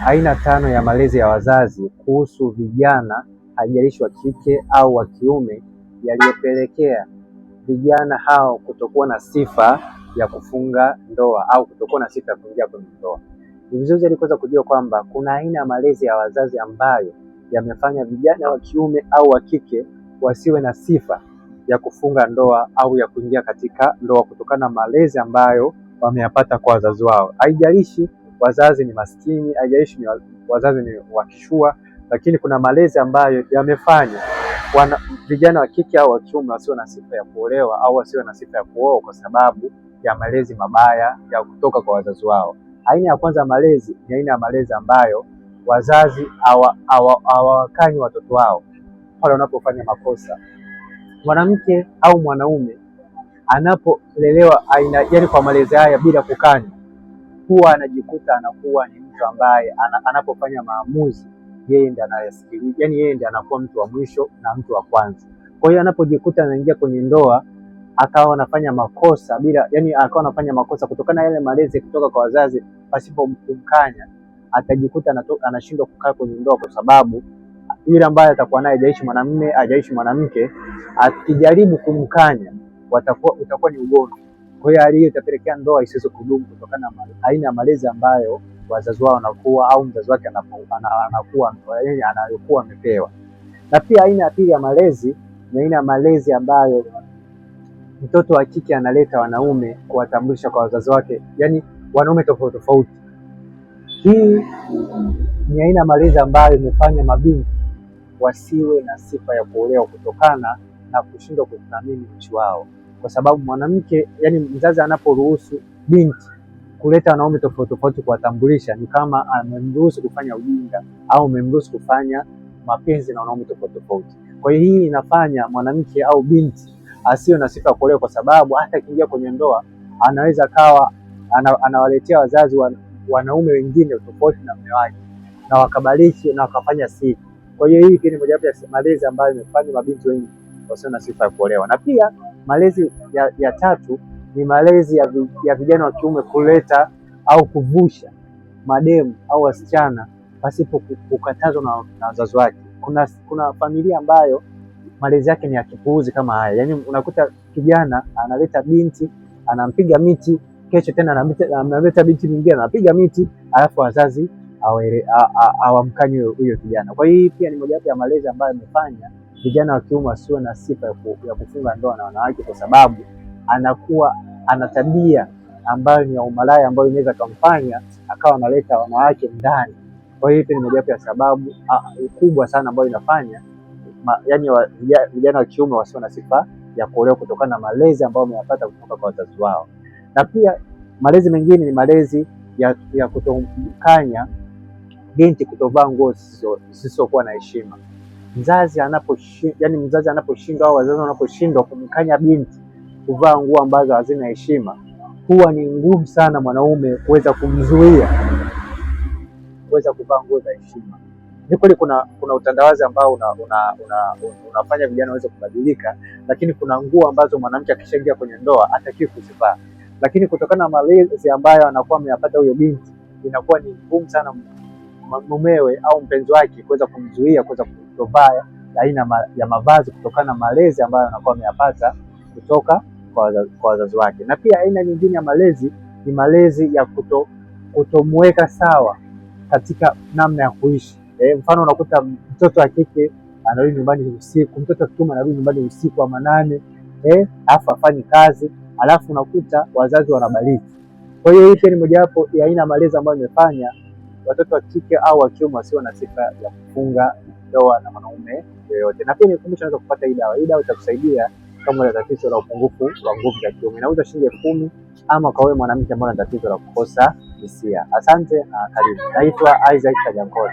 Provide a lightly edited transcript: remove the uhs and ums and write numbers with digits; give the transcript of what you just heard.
Aina tano ya malezi ya wazazi kuhusu vijana, haijalishi wa kike au wa kiume, yaliyopelekea vijana hao kutokuwa na sifa ya kufunga ndoa au kutokuwa na sifa ya kuingia kwenye ndoa. Ni vizuri zaidi kuweza kujua kwamba kuna aina ya malezi ya wazazi ambayo yamefanya vijana wa kiume au wa kike wasiwe na sifa ya kufunga ndoa au ya kuingia katika ndoa kutokana na malezi ambayo wameyapata kwa wazazi wao. Haijalishi wazazi ni maskini, haijalishi ni wazazi ni wakishua, lakini kuna malezi ambayo yamefanya vijana wa kike au wa kiume wasiwe na sifa ya kuolewa au wasiwe na sifa ya kuoa kwa sababu ya malezi mabaya ya kutoka kwa wazazi wao. Aina ya kwanza ya malezi ni aina ya malezi ambayo wazazi hawawakanyi watoto wao pale wanapofanya makosa. Mwanamke au mwanaume anapolelewa aina, yani kwa malezi haya bila kukanywa, huwa anajikuta anakuwa ni mtu ambaye anapofanya maamuzi yeye ndiye anayesikiliza, yani yeye ndiye anakuwa mtu wa mwisho na mtu wa kwanza. Kwa hiyo anapojikuta anaingia kwenye ndoa akawa anafanya makosa bila, yani akawa anafanya makosa kutokana na yale malezi kutoka kwa wazazi pasipo kumkanya, atajikuta anashindwa kukaa kwenye ndoa kwa sababu yule ambaye atakuwa naye, hajaishi mwanamume hajaishi mwanamke, akijaribu kumkanya utakuwa ni ugomvi. Kwa hiyo hali hiyo itapelekea ndoa isiweze kudumu kutokana na aina ya malezi ambayo wazazi wao wanakuwa au mzazi wake anakuwa anayokuwa amepewa. Na pia aina ya pili ya malezi ni aina ya malezi ambayo mtoto wa kike analeta wanaume kuwatambulisha kwa wazazi wake, yani wanaume tofauti tofauti. Hii ni aina ya malezi ambayo imefanya mabinti wasiwe na sifa ya kuolewa kutokana na kushindwa kuthamini uchi wao, kwa sababu mwanamke, yani mzazi anaporuhusu binti kuleta wanaume tofauti tofauti kuwatambulisha, ni kama amemruhusu kufanya ujinga au amemruhusu kufanya mapenzi na wanaume tofauti tofauti. Kwa hiyo hii inafanya mwanamke au binti asiwe na sifa ya kuolewa, kwa sababu hata akiingia kwenye ndoa anaweza kawa anawaletea wazazi wanaume wengine tofauti na mume wake na wakabariki na wakafanya siri. Kwa hiyo hii pia ni mojawapo ya malezi ambayo imefanya mabinti wengi wasio na sifa ya kuolewa. Na pia malezi ya tatu ni malezi ya vijana wa kiume kuleta au kuvusha mademu au wasichana pasipo kukatazwa na wazazi wake. Kuna familia ambayo malezi yake ni ya kipuuzi kama haya, yaani unakuta kijana analeta binti anampiga miti, kesho tena analeta binti nyingine anapiga miti, alafu wazazi hawamkanyi huyo kijana. Kwa hiyo hii pia ni mojawapo ya malezi ambayo amefanya vijana wa kiume wasiwe na sifa ya kufunga ndoa na wanawake, kwa sababu anakuwa ana tabia ambayo ni ya umalaya ambayo inaweza kumfanya akawa analeta wanawake ndani. Kwa hiyo hii ni mojawapo ya sababu kubwa sana ambayo inafanya yani vijana wa kiume wasio na sifa ya kuolewa kutokana na malezi ambayo wameyapata kutoka kwa wazazi wao. Na pia malezi mengine ni malezi ya kutomkanya binti kutovaa nguo zisizokuwa na heshima. Mzazi anaposhindwa, yani mzazi anaposhindwa au wazazi wanaposhindwa kumkanya binti kuvaa nguo ambazo hazina heshima, huwa ni ngumu sana mwanaume kuweza kumzuia kuweza kuvaa nguo za heshima. Ni kweli kuna utandawazi ambao unafanya vijana waweze kubadilika, lakini kuna nguo ambazo mwanamke akishaingia kwenye ndoa hatakiwi kuzivaa, lakini kutokana na malezi ambayo anakuwa ameyapata huyo binti, inakuwa ni ngumu sana mumewe au mpenzi wake kuweza kumzuia kuweza kutovaa aina ya mavazi kutokana na malezi ambayo anakuwa ameyapata kutoka kwa wazazi wake. Na pia aina nyingine ya malezi ni malezi ya kutomweka sawa katika namna ya kuishi. Mfano unakuta mtoto wa kike anarudi nyumbani usiku, mtoto wa kiume anarudi nyumbani usiku wa manane, alafu afanye kazi, alafu unakuta wazazi wanabariki. Kwa hiyo hii pia ni mojawapo ya aina ya malezi ambayo imefanya watoto wa kike au wa kiume wasio na sifa ya kufunga ndoa na mwanaume yoyote. Na pia nikukumbusha, unaweza kupata hii dawa. Hii dawa itakusaidia kama una tatizo la upungufu wa nguvu za kiume. Inauzwa shilingi 10,000 ama kwa wewe mwanamke ambaye una tatizo la kukosa hisia. Asante na karibu. Naitwa Isaac Kajankole.